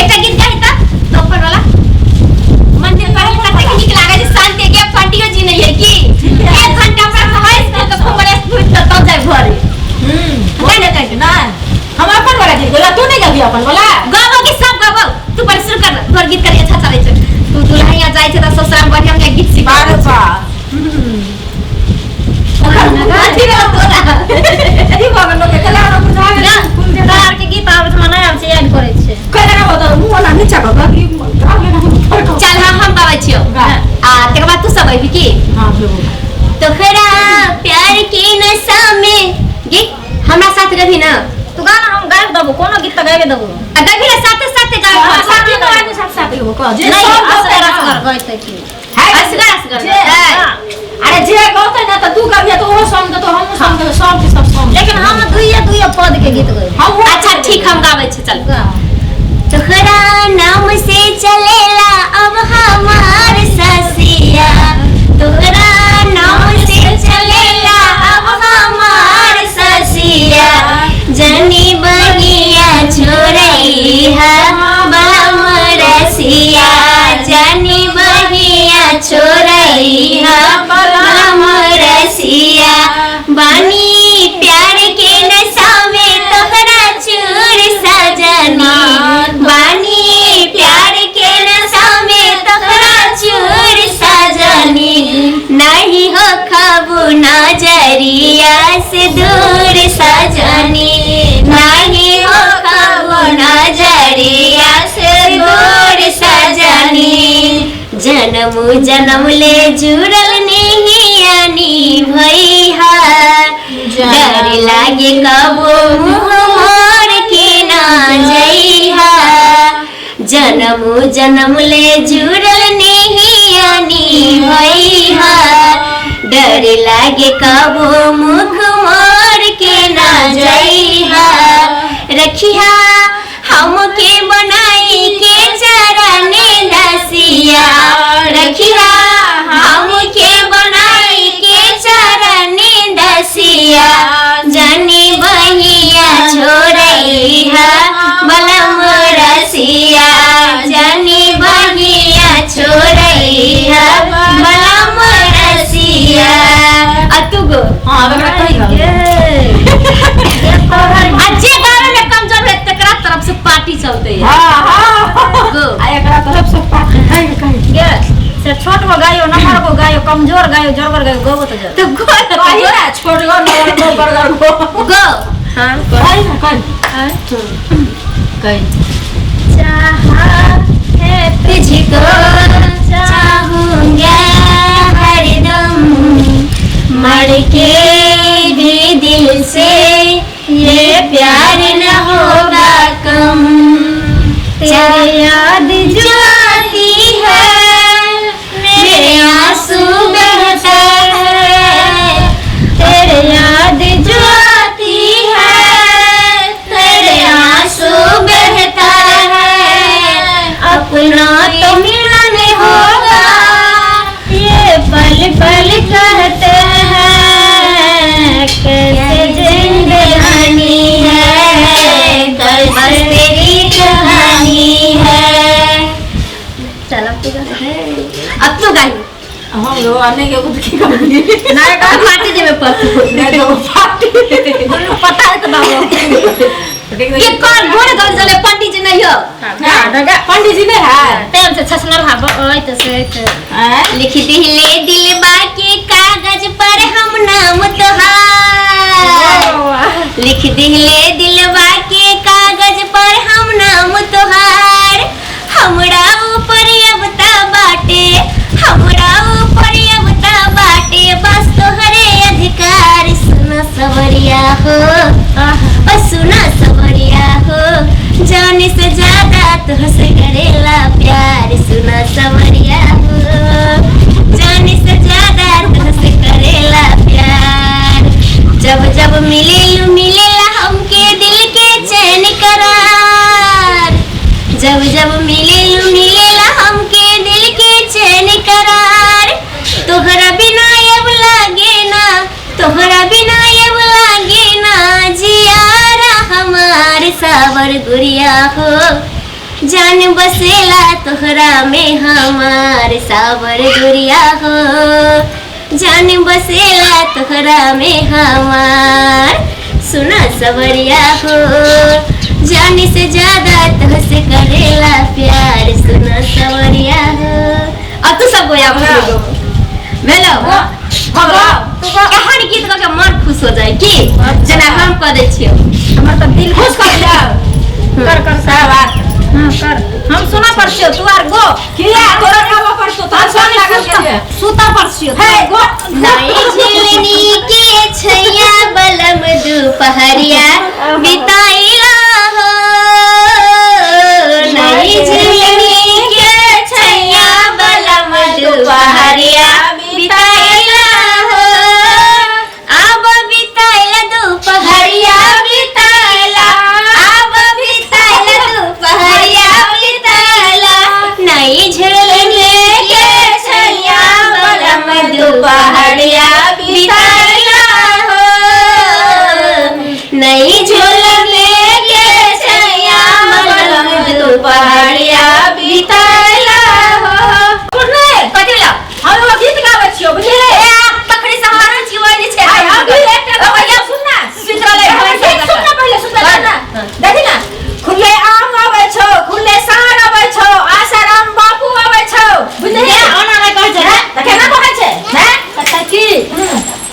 एकटा गीत गाही त तो अपन वाला मंदिर पढ़ल कतेक नीक लागै छै शांति के पंडियो जी नहीं है की एक घंटा पर हंस के खूब बड़े फूट त तब जाय घरे। हम्म। नहीं नहीं ना हम अपन वाला गीत बोला, तू नहीं गाबी अपन वाला। गाबो कि सब गाबो, तू पर शुरू कर, तोहर गीत करी अच्छा चलै छै। तू दुल्हनिया जाइ छै त ससुरा में बढ़िया बढ़िया गीत सिखाबै बारह छै। बा अथी रहो तोरा। ई भऽ गेल लोक के चला ना बुझा गेल। ना, तोरा आरके गीत आबै छै, हमरा नहि आबै छै, याद करै छै। कहि लगा बता मुंह वाला नीचा कऽ कऽ कि गाब लेना हम ऊपर कऽ। चल हम गाबै छियौ। गा। आ तकर बाद तू सब अयबी की? हां जेबो। तोहरा प्यार के नशा में गे हमरा साथ गभी ना। तू गा ना, हम गाबि देबो, कोनो गीत तऽ गाबि देबो। आ गभी ना साथे साथे गाबै। हां साथी तो आगे साथ साथ लेबो कह जे नहीं सब गौतै असगर ना। असगर गैतै की। है असगर असगर जे गौतै। अरे जे गौतै ना त तू गबिया त ओहो सॉन्ग देतो, हमहूँ सॉन्ग देबै, सब के सब सॉन्ग। लेकिन हम दुइये दुइये पद के गीत गैबै। हम अच्छा ठीक, हम गाबै छी चल। गा। तोहरा नाम से चलेला अब हमार ससिया, तोहरा नाम से चलेला अब हमार ससिया, जनी बगिया छोड़ैहा बम रसिया, जनी बगिया छोड़ैहा बम रसिया, बानी प्यार के नशा में तोहरा चूर सजनी, बानी प्यार के नशा में तोहरा चूर सजनी, नहीं हो खबू नजरिया से दूर सजनी, नहीं हो खबू नजरिया से दूर सजनी, जन्म जन्म ले जुड़ल नहीं भैया, डर लागे कबो मुँह मोर के ना जइहा, जन्म जन्म ले जुड़ल नहीं भैया, डर लागे कबो मुख मोर के ना जइहा, रखिया हमके बनाई के चरने दसिया, रखिया हमके बनाई के चरने दसिया, जनी बहिया छोड़ैहा बलम रसिया, जनी बहिया छोड़ैहा बलम रसिया। आ तू गो। हां अब एकरा कहि गाब। आ जे गावे में कमजोर है तकरा तरफ से पार्टी चलते है। हां हां गो। आ एकरा तरफ से पार्टी कहि कहि। गे से छोट गो गायो, नमहर गो गायो, कमजोर गायो, जरगर गायो, गबो तऽ जर। तो गो ना, कहि ना छोट गो नवर गो बड़गर गो। गो। हाँ कहि ना कहि। कहि। चाहा है तुझको चाहूंगा हरदम, मर के भी दिल से ये प्यार न होगा कम, तेरे याद जो आती है मेरे आंसू बहता है, तेरे याद जो आती है तेरे आंसू बहता है, अपना तो मिलन होगा ये पल पल कहते हैं, कैसे जिंदगानी है बस तेरी कहानी है। चल अब तू गा, अब तू गाई। हम लोग आने के कुछ की करबी। नहीं गा। पार्टी देवे पर नहीं तो पार्टी पता है तो बाबू के कौन गोरे गोरे चले पंडित जी नहीं हो। हाँ पंडित जी नहीं है। टाइम से छसनल हा ओइ त से त हैं? लिख दिले दिल बाके कागज पर हम नाम तोहार, लिख दिले दिलवा के कागज पर हम नाम तोहार, हमरा ऊपर अब ता बाटे, हमरा ऊपर अब ता बाटे बस तोहरे अधिकार, सुना सवरिया हो ओ सुना सवरिया हो, जाने से ज्यादा तुहसे करेला प्यार, सुना सवरिया हो, जाने से ज्यादा तुहसे करेला प्यार, जब जब मिले मिलेला हमके दिल के चैन करार, जब जब मिले मिलेला हमके दिल के चैन करार, तोहरा बिना अब लागे ना, तोहरा बिना अब लागे ना जियारा हमार सावर गुरिया हो, जान जान बसेला तोहरा में हमार सावर गुरिया हो, जान बसेला तोहरा में हमार सुना सवरिया हो, जान से ज्यादा तोहसे करेला प्यार सुना सवरिया हो। अब तू सब गोया भेलो एहन गीत गा के मन खुश हो जाए की जेना हम कह दै छियौ। हमर तऽ दिल खुश कर दिया। कर कर सारा बात। हाँ कर, हम सुना पर छियौ तू आर गो। किया तोरा गाबऽ पड़तौ? तोरा सुन लागल के सुता पर छियौ। हे गो। नहीं झिलनी के छैया बलम दुपहरिया बिताइला हो, नहीं झिलनी के छैया बलम दुपहरिया बिताइला हो, अब बिताइला दुपहरिया बिताइला, अब बिताइला दुपहरिया बिताइला, नहीं झिलनी के छैया बलम दुपहरिया बिताइला हो, नहीं झुलने के छैया बलम दुपहरिया बिताइला हो। सुनले कथी भेलौ? हम एगो गीत गाबै छियौ बुझलियै? ए, पकड़ी सहारा छी ओइ जे छै। आइ हम भी एकटा गबैया सुन ना। सुति रहलै हमर गीत सुन ना पहिले, सुन ना, सुन ना। देखी ना, खुले आम आबै छौ, खुले साँढ़ आबै छौ, आसाराम बापू आबै छौ, बुझलियै? ओना नहि कहै छै। हैं? तऽ केना कहै छै? हैं? कतऽ की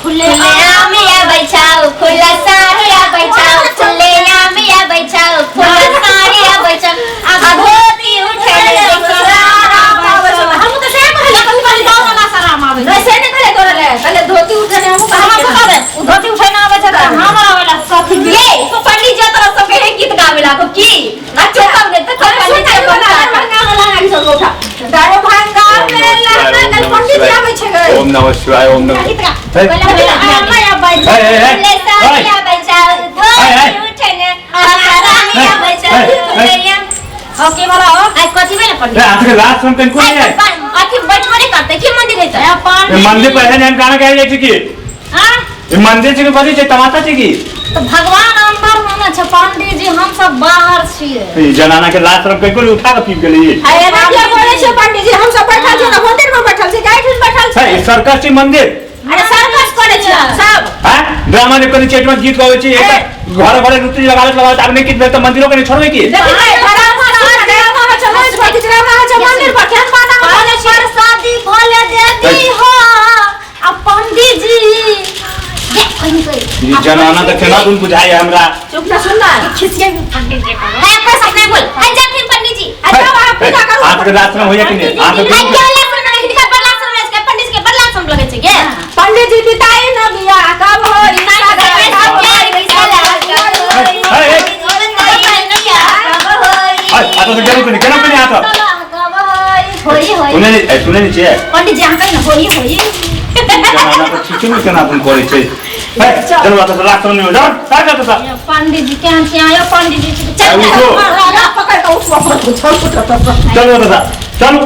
खुले खुले आम आबै छौ, खुला साँढ़ आबै छौ, खुले आम आबै छौ, खुला साँढ़ आबै छौ, आ धोती उठेले आसाराम आबै छौ। हमहूँ तऽ सएह कहलियै, कहली कहली दौड़ल आसाराम आबै छै। नहि, से नहि कहलियै तोरा लए। कहलियै धोती उठेने हमहूँ हमरा कहलियै। सब आबै, ओ धोती उठेने आबै छै तऽ हमरा आबै सखी। ये पंडित जी तोरा सबके हे गीत गावे लागो की आ चुप दे तऽ अरे सुन पंडित ना, जी एगो दरभंगा वाला आबि छौ, उठा। दरभंगा में लहंगा पंडित जी आबै छै गै। ओम नमः शिवाय, ओम नमः। गीत गा। हे, पहिले आमे आबै छै। हे, हे, हे। खुले साँढ़ आबै छौ, धोती उठेने आसाराम आबै छौ, खुले आम। हो के वाला हो? आइ कथी भेलै पंडित? ए, अहाँके लाज शरम कनिको नहि आइ है? अथी बैठबो नहि करतै की मंदिर है तऽ? ए, ए, पंडित मंदिर पर एहन एहन गाना गायल जाइ छै की? आँ? ई मंदिर छै कि कथी छै, तमाशा छै की? तऽ भगवान अंदर होना छै पंडित जी, हम सब बाहर छियै। ई जनाना के लाज शरम कनिको नहि, उठा के पीब गेलै ई। आ एना किया बोलै छै पंडित जी? हम सब बैठल छियै तऽ मंदिर में बैठल छी, गाय ठुन बैठल हे, छी। ई सर्कस छै मंदिर? अरे सर्कस करै छियै हम सब। हैं? ड्रामा जे करै छै, एहिठमा गीत गाबै छै, एक घर घरे लुत्ती लगाबैत लगाबैत आब नहि किछु भेल तऽ मंदिरो के नहि छोड़बै की? देखी ने, ड्रामा सुन, ड्रामा होइ छै, रोज भरि ड्रामा होइ छै मंदिर पर, केहन बात अहाँ बोलै छियै? प्रसादी भले दे दी हो आ पंडित जी ये कहीं कहीं। ई जनाना तऽ केना दुन बुझाइ हमरा। चुप ना, सुन ना। खिसिया पंडित जी को। है पैसा नहीं बोल। है जा फिर पंडित जी। आ जाओ अहाँ पूजा करू। अहाँके लाज शरम होइया कि नहि? अहाँके है क्या लाज शरम लगै छै? दिखा बड़ लाज शरम लगै छै, पंडित जी के बड़ लाज शरम लगै छै गे। पंडित जी बिताई न बियाह कब होई? हे, हे। हे, हाथ से गेलहुँ कि नहि? गेलहुँ कि नहि हाथ? होई होई। सुनै नहि, ए, सुनै नहि छियै? पंडित जी अहाँ कही ना होई होई। जनाना तऽ ठीके नहि केना तुम करै छै। हे, चलू एतऽ से, लाज शरम नहि होइ। जाउ, जाउ एतऽ से। पंडित जी केहन छी आयो पंडित जी? ए, उठो। पकड़ कऽ उठबऽ पड़तौ, चल उठ एतऽ। चलू एतऽ से, चलू।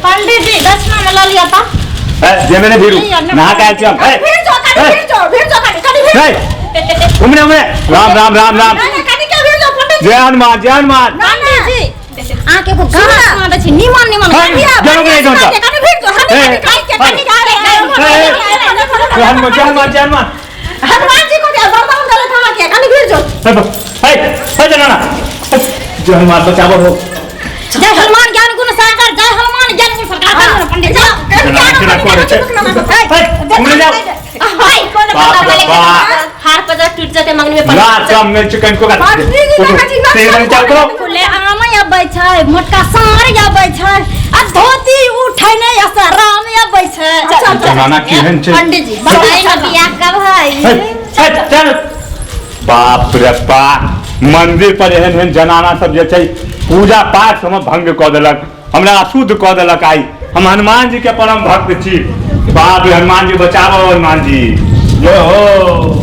पंडित जी दक्षिणा में लऽ लिअ तऽ। हे, जेबै नहि भीरू। नहा के आयल छी हम। हे, भिड़ जो, कनी हे, भिड़ जो, भिड़ जो, कनी, कनी भिड़। हे, उमरे उमरे। राम राम राम राम। नहीं, नहीं, कनी के भिड़ जो पंडित जी। जय हनुमान, जय हनुमान। पंडित जी अहाँके एगो गाना सुना दै छी निमन निमन। हे, गेलहुँ कि नहि जौन तऽ? कनी भिड़ जो, हनी, हे, कनी, कनी के, कनी के, हे, हे। जय हनुमान, जय हनुमान, जय हनुमान। हनुमान जी को दिया वरदान देलक हमरा के, कनी भिड़ जो। हे, हे, हे जनाना। हे, जय हनुमान बचाबो हो। जय हनुमान ज्ञान गुण सागर, जय हनुमान ज्ञान गुण सागर। पंडित जी जनाना केना करै छै? हे, उमरे जाउ। हाय कोन बाप पता रे बोले बाप। हार पजर टूट जाते मंगनी में लाज शरम नहि छै कनिको का। पंडित जी देखै छी, से बनि चालू करो। खुले आम आबै छै, मोटका साँढ़ आबै छै, आ धोती उठै नहि आसाराम आबै छै। जनाना केहन छै? पंडित जी बताई ना बियाह कब है? हे, हे, चल। बाप रे बाप, मंदिर पर एहन एहन जनाना सब जे छै पूजा पाठ हमर भंग कऽ देलक, हमरा अशुद्ध कऽ देलक। आइ हम हनुमान जी के परम भक्त छी। बाप रे, हनुमान जी बचाबो, हनुमान जी जय हो।